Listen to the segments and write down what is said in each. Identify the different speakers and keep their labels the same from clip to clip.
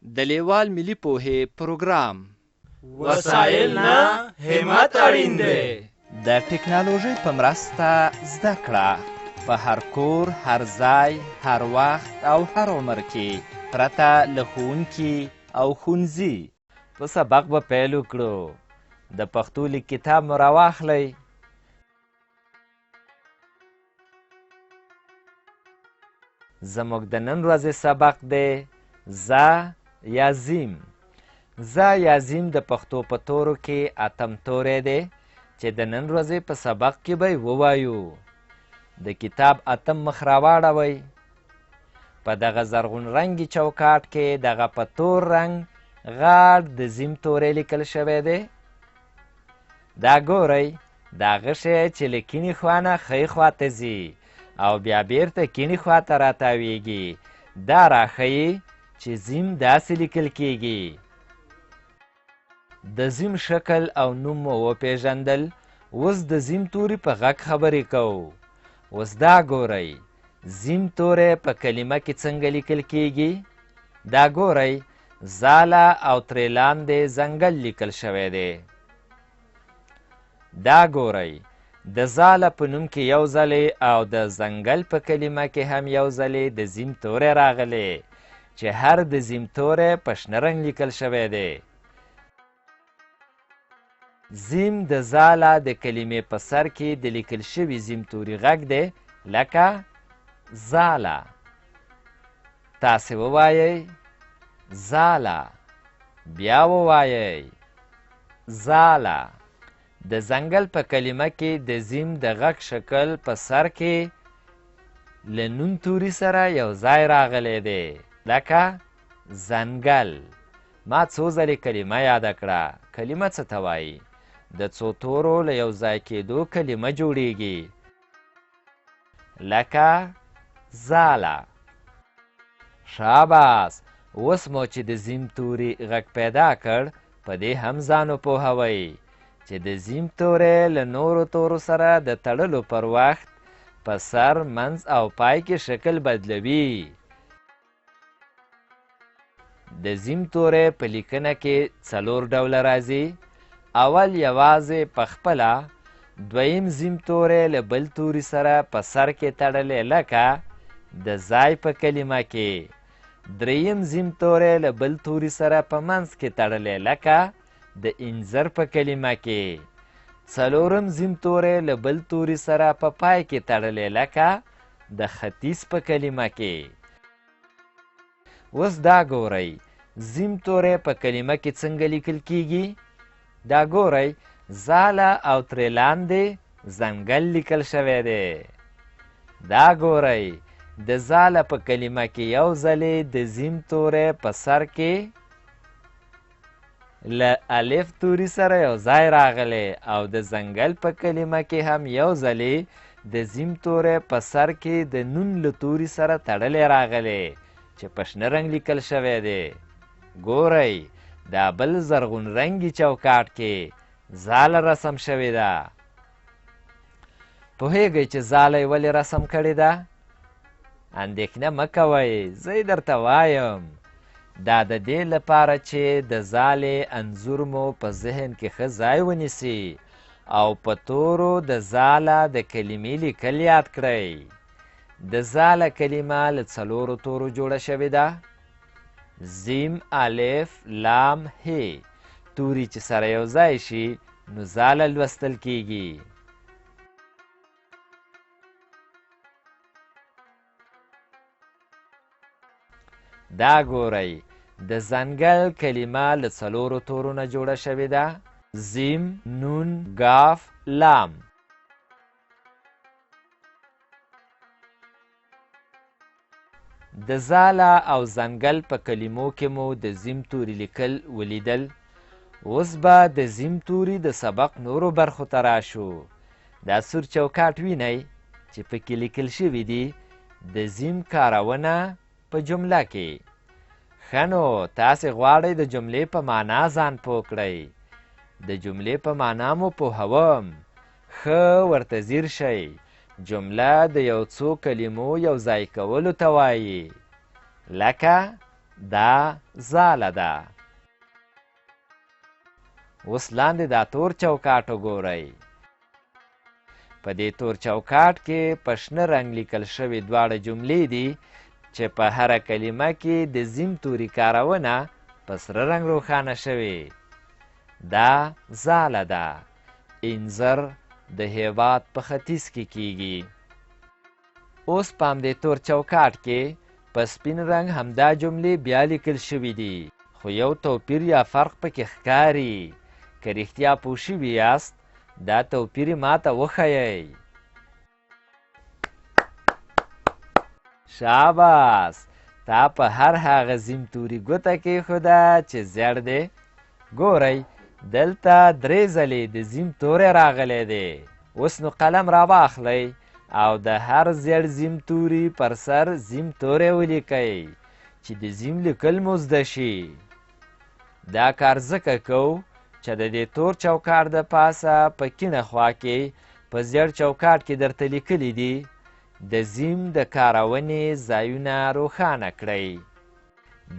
Speaker 1: د لېوال ملي پوهې پروګرام.
Speaker 2: وسایل نه، همت اړین دی.
Speaker 1: د ټکنالوژۍ په مرسته زده کړه په هر کور، هر ځای، هر وخت او هر عمر کې، پرته له ښوونکي او ښوونځي. په سبق به پیل وکړو. د پښتو لیک کتاب مو راواخلئ. زموږ د نن ورځې سبق دی ز یا زیم. ز یا زیم د پښتو په تورو کې اتم توری دی چې د نن ورځې په سبق کې به یې ووایو. د کتاب اتم مخ راواړوئ. په دغه زرغون رنګي چوکاټ کې دغه په تور رنګ غاړ د زیم توری لیکل شوی دی. دا ګورئ، دا غشی چې له کیڼې خوا نه ښۍ خوا ته ځي او بیا بیرته کیڼې خوا ته راتاویږي، دا راښیي چې زیم داسې لیکل کیږي. د زیم شکل او نوم مو وپېژندل، اوس د زیم توري په غږ خبرې کوو. اوس دا ګورئ، زیم توری په کلمه کې څنګه لیکل کیږي؟ دا ګورئ، ځاله او ترې لاندې ځنګل لیکل شوی دی. دا ګورئ، د ځاله په نوم کې یو ځلې او د ځنګل په کلمه کې هم یو ځلې د زیم توری راغلی چې هر د زیم توری په شنه رنګ لیکل شوی دی. زیم د ځاله د کلمې په سر کې د لیکل شوي زیم توري غږ دی، لکه ځاله. تاسې ووایئ ځاله، بیا ووایئ ځاله. د ځنګل په کلمه کې د زیم د غږ شکل په سر کې له نون توري سره یو ځای راغلی دی، لکه ځنګل. ما څو ځلې کلمه یاده کړه. کلمه څه ته وایي؟ د څو تورو له یو ځای کېدو کلمه جوړیږي، لکه ځاله. شاباس، اوس مو چې د زیم توري غږ پیدا کړ، په دې هم ځان وپوهوئ چې د زیم توری له نورو تورو سره د تړلو پر وخت په سر، منځ او پای کې شکل بدلوي. د زیم توری په لیکنه کې څلور ډوله راځي. اول یوازې په خپله، دویم زیم توری له بل توري سره په سر کې تړلی، لکه د ځای په کلمه کې. دریم زیم توری له بل توري سره په منځ کې تړلی، لکه د انځر په کلمه کې. څلورم زیم توری له بل توري سره په پای کې تړلی، لکه د ختیځ په کلمه کې. اوس دا ګورئ، زیم توری په کلمه کې څنګه لیکل کیږي؟ دا ګورئ، ځاله او ترې لاندې ځنګل لیکل شوی دی. دا ګورئ، د ځاله په کلمه کې یو ځلې د زیم توری په سر کې له الف توري سره یو ځای راغلی او د ځنګل په کلمه کې هم یو ځلې د زیم توری په سر کې د نون له توري سره تړلی راغلی چې په شنه رنګ لیکل شوی دی. ګورئ، دا بل زرغون رنګي چوکاټ کې ځاله رسم شوې ده. پوهېږئ چې ځاله یې ولې رسم کړې ده؟ اندېښنه مه کوئ، زه یې درته وایم. دا د دې لپاره چې د ځالې انځور مو په ذهن کې ښه ځای ونیسي او په تورو د ځاله د کلمې لیکل یاد کړئ. د ځاله کلمه له څلورو تورو جوړه شوې ده. زیم، الف، لام، هې توري چې سره یو ځای شي نو ځاله لوستل کیږي. دا ګورئ، د ځنګل کلمه له څلورو تورو نه جوړه شوې ده. زیم، نون، ګاف، لام. د ځاله او ځنګل په کلمو کې مو د زیم توري لیکل ولیدل. اوس به د زیم توري د سبق نورو برخو ته راشو. دا سور چوکاټ وینئ چې پکې لیکل شوي دي د زیم کارونه په جمله کې. ښه نو تاسې غواړئ د جملې په معنا ځان پوه کړئ. د جملې په معنا مو پوهوم. ښه ورته ځیر شئ. جمله د یو څو کلمو یو ځای کولو ته وایي، لکه دا ځاله ده. اوس لاندې دا تور چوکاټ وګورئ. په دې تور چوکاټ کې په شنه رنګ لیکل شوې دواړه جملې دي چې په هره کلمه کې د زیم توري کارونه په سره رنګ روښانه شوې. دا ځاله ده. انځر د هېواد په ختیځ کې کیږي. اوس په همدې تور چوکاټ کې په سپین رنګ همدا جملې بیا لیکل شوې دي، خو یو توپیر یا فرق پکې ښکاري. که رښتیا پوه شوي یاست، دا توپیر یې ماته وښیئ. شاباس، تا په هر هغه زیم توري ګوته کېښوده چې زیړ دی. ګورئ، دلته درې ځلې د زیم توری راغلی دی. اوس نو قلم راواخلئ او د هر زیړ زیم توري پر سر زیم توری ولیکئ چې د زیم لیکل مو زده شي. دا کار ځکه کوو چې د دې تور چوکاټ د پاسه په کیڼه خوا کې په زیړ چوکاټ کې درته لیکلي دي د زیم د کارونې ځایونه روښانه کړئ.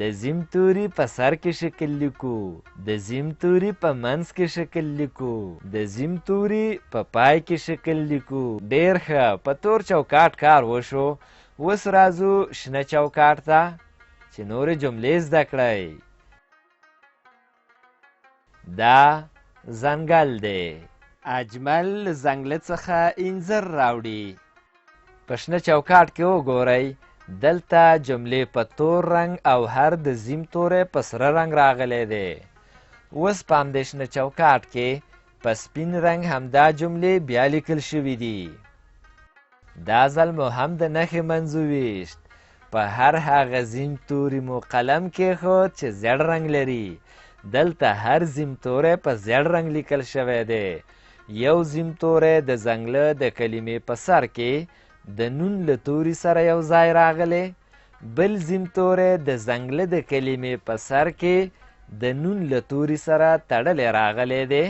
Speaker 1: د زیم توري په سر کې شکل لیکو، د زیم توري په منځ کې شکل لیکو، د زیم توري په پای کې شکل لیکو. ډېر ښه، په تور چوکاټ کار وشو. اوس راځو شنه چوکاټ ته چې نورې جملې زده کړئ. دا ځنګل دی. اجمل له ځنګله څخه انځر راوړي. په شنه چوکاټ کې وګورئ، دلته جملې په تور رنګ او هر د زیم توری په سره رنګ راغلی دی. اوس په همدې شنه چوکاټ کې په سپین رنګ همدا جملې بیا لیکل شوې دي. دا ځل مو هم د نښې منځ وویشت. په هر هغه زیم توري مو قلم کېښود چې زیړ رنګ لري. دلته هر زیم توری په زیړ رنګ لیکل شوی دی. یو زیم توری د ځنګله د کلمې په سر کې د نون له توري سره یو ځای راغلی، بل زیم توری د ځنګله د کلمې په سر کې د نون له توري سره تړلی راغلی دی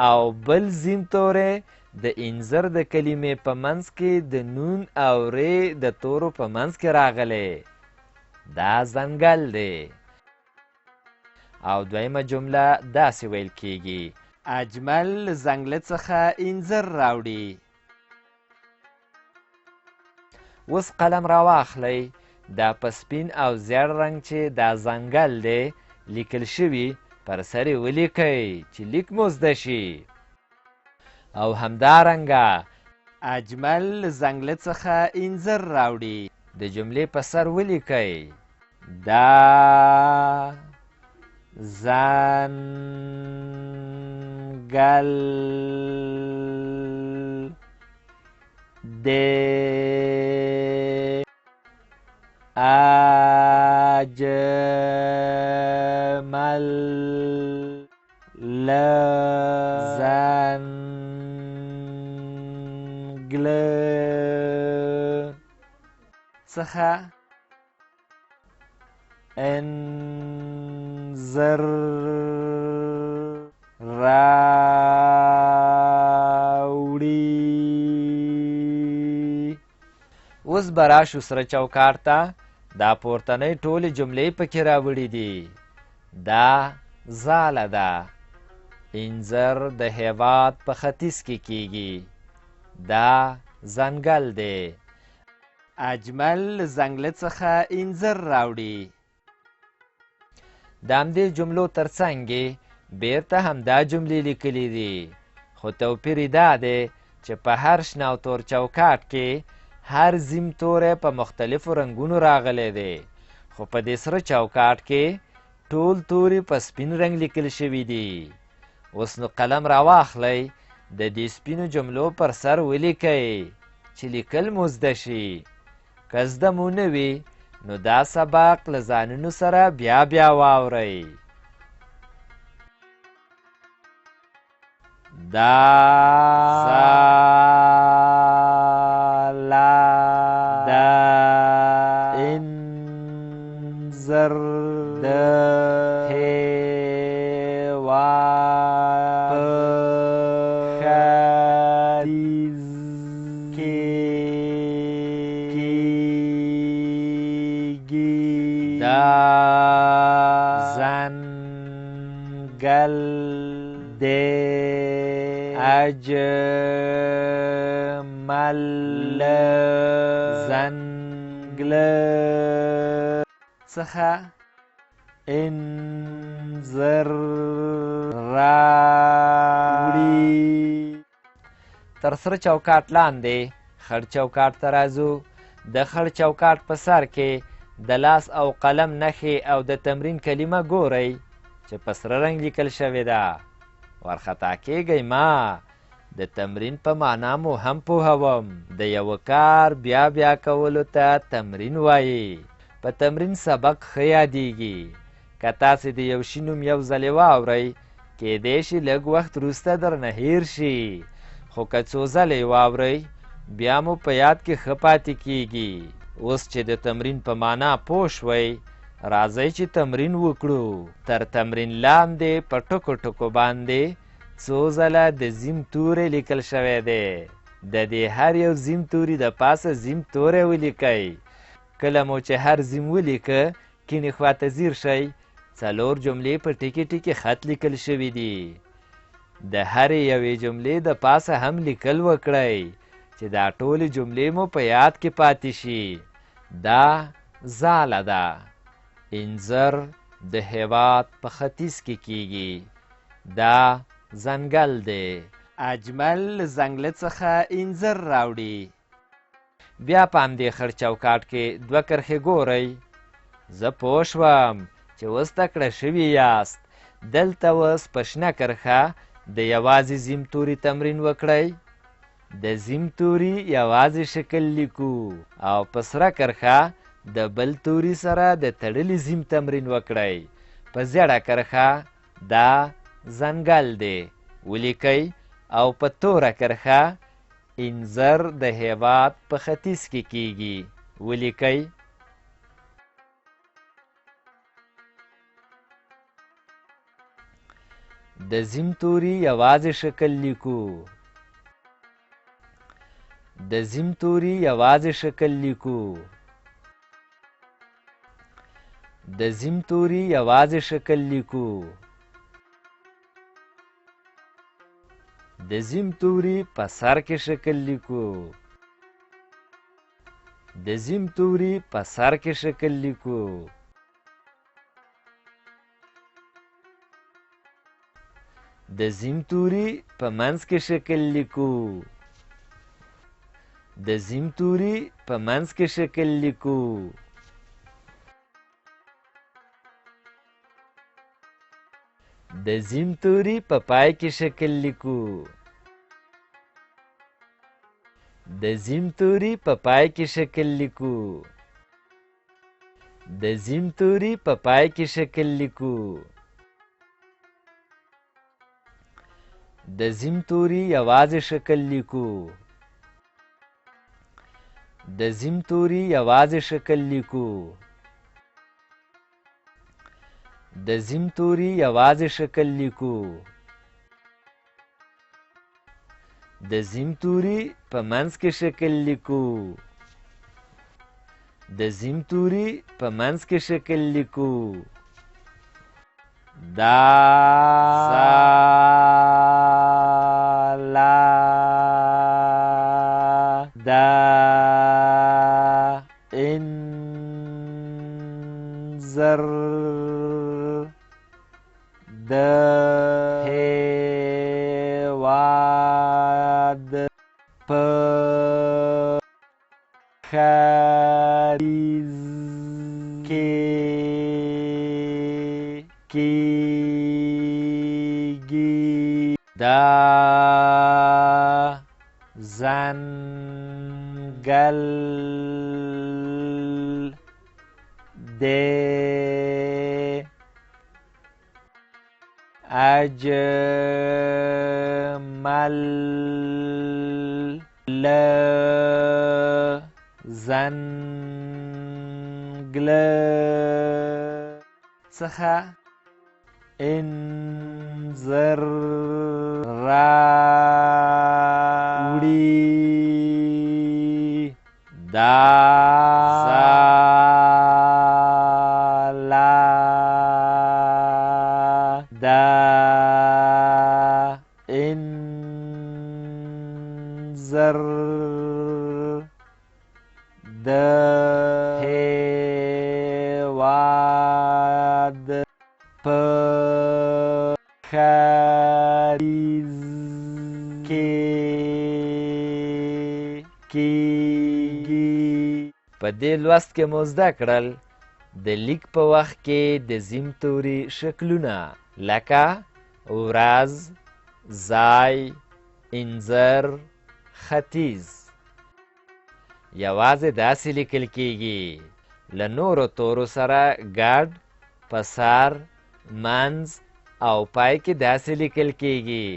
Speaker 1: او بل زیم توری د انځر د کلمې په منځ کې د نون او رې د تورو په منځ کې راغلی. دا ځنګل دی. او دویمه جمله داسې ویل کیږي: اجمل له ځنګله څخه انځر راوړي. اوس قلم راواخلئ، دا په سپین او زیړ رنګ چې دا ځنګل دی لیکل شوي پر سر یې ولیکئ چې لیک مو زده شي. او همدارنګه اجمل له ځنګله څخه انځر راوړي د جملې په سر ولیکئ. دا ځنګل دی. اجمل له ځنګله څخه انځر راوړي. اوس به راشو سره چوکاټ ته. دا پورتنۍ ټولې جملې پکې راوړي دي. دا ځاله ده. انځر د هېواد په ختیځ کې کیږي. دا ځنګل دی. اجمل له ځنګله څخه انځر راوړي. د همدې جملو تر څنګ یې بیرته همدا جملې لیکلې دي، خو توپیر یې دا دی چې په هر شنه او تور چوکاټ کې هر زیم توری په مختلفو رنګونو راغلی دی، خو په دې سره چوکاټ کې ټول توري په سپین رنګ لیکل شوي دي. اوس نو قلم راواخلئ، د دې سپینو جملو پر سر ولیکئ چې لیکل مو زده شي. که زده مو نه وي نو دا سبق له ځانونو سره بیا بیا واورئ. دا ځاله د انځر د هېواد په ختیځ کې کیږي. دا ځنګل دی. اجمل له ځنګله څخه انځر راوړي. تر سره چوکاټ لاندې خړ چوکاټ ته راځو. د خړ چوکاټ په سر کې د لاس او قلم نښې او د تمرین کلمه ګورئ چې په سره رنګ لیکل شوې ده. وارخطا کېږئ مه، د تمرین په معنا مو هم پوهوم. د یوه کار بیا بیا کولو ته تمرین وایي. په تمرین سبق ښه یادیږي. که تاسې د یو شي نوم یو ځلې واورئ، کیدای شي لږ وخت وروسته درنه هیر شي، خو که څو ځلې واورئ بیا مو په یاد کې ښه پاتې کیږي. اوس چې د تمرین په معنا پوه شوئ، راځئ چې تمرین وکړو. تر تمرین لاندې په ټکو ټکو باندې څو ځله د زیم توری لیکل شوی دی. د دې هر یو زیم توري د پاسه زیم توری ولیکئ. کله مو چې هر زیم ولیکه، کیڼې خواته ځیر شئ، څلور جملې په ټکي ټکي خط لیکل شوي دي. د هرې یوې جملې د پاسه هم لیکل وکړئ چې دا ټولې جملې مو په یاد کې پاتې شي. دا ځاله ده. انځر د هېواد په ختیځ کې کیږي. دا ځنګل دی. اجمل له ځنګله څخه انځر راوړي. بیا په همدې خړ چوکاټ کې دوه کرښې ګورئ. زه پوه شوم چې اوس تکړه شوي یاست. دلته اوس په شنه کرښه د یوازې زیم توري تمرین وکړئ. د زیم توري یوازې شکل لیکو او په سره کرښه د بل توري سره د تړلي زیم تمرین وکړئ. په زیړه کرښه دا ځنګل دی ولیکئ او په توره کرښه انځر د هېواد په ختیځ کې کیږي ولیکئ. د زیم توري یوازې شکل لیکو. د زیم توري یوازې شکل لیکو. د زیم توري یوازې شکل لیکو. د زیم توري په سر کې شکل لیکو. د زیم توري په سر کې شکل لیکو. د زیم توري په منځ کې شکل لیکو. د زیم توري په منځ کې شکل لیکو. د زیم توري په پای کې شکل لیکو. د زیم توري په پای کې شکل لیکو. د زیم توري په پای کې شکل لیکو. د زیم توري یوازې شکل لیکو. د زیم توري یوازې شکل لیکو. د زیم توري یوازې شکل لیکو. د زیم توري په منځ کې شکل لیکو. د زیم توري په منځ کې شکل لیکو. دا ځاله ده. انځر د هېواد په ختیځ کې کیږي. دا ځنګل دی. اجمل له ځنګله څخه انځر راوړي. دا د انځر، د هېواد په ختیځ کې کیږي. په دې لوست کې مو زده کړل د لیک په وخت کې د زیم توري شکلونه لکه ورځ، ځای، انځر، ختیځ. یوازې داسې لیکل کیږي، له نورو تورو سره ګډ په سر، منځ او پای کې داسې لیکل کیږي.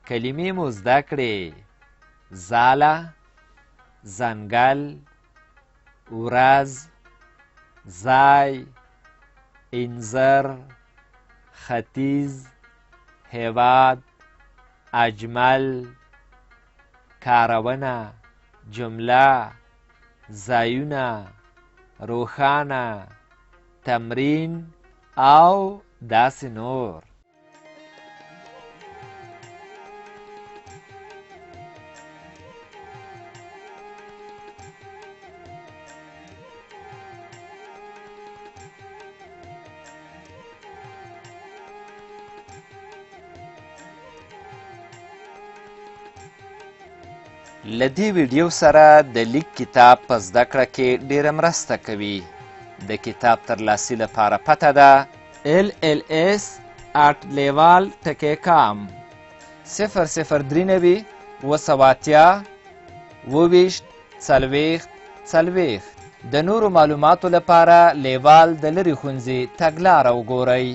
Speaker 1: کلمې مو زده کړې: ځاله، ځنګل، ورځ، ځای، انځر، ختیځ، هېواد، اجمل، کارونه، جمله، ځایونه، روښانه، تمرین او داسې نور. له دې ویډیو سره د لیک کتاب په زده کړه کې ډېره مرسته کوي. د کتاب ترلاسي لپاره پته ده lls@lewal.com 0093 780 27 40 40. د نورو معلوماتو لپاره لیوال د لرې ښوونځي تګلاره وګورئ.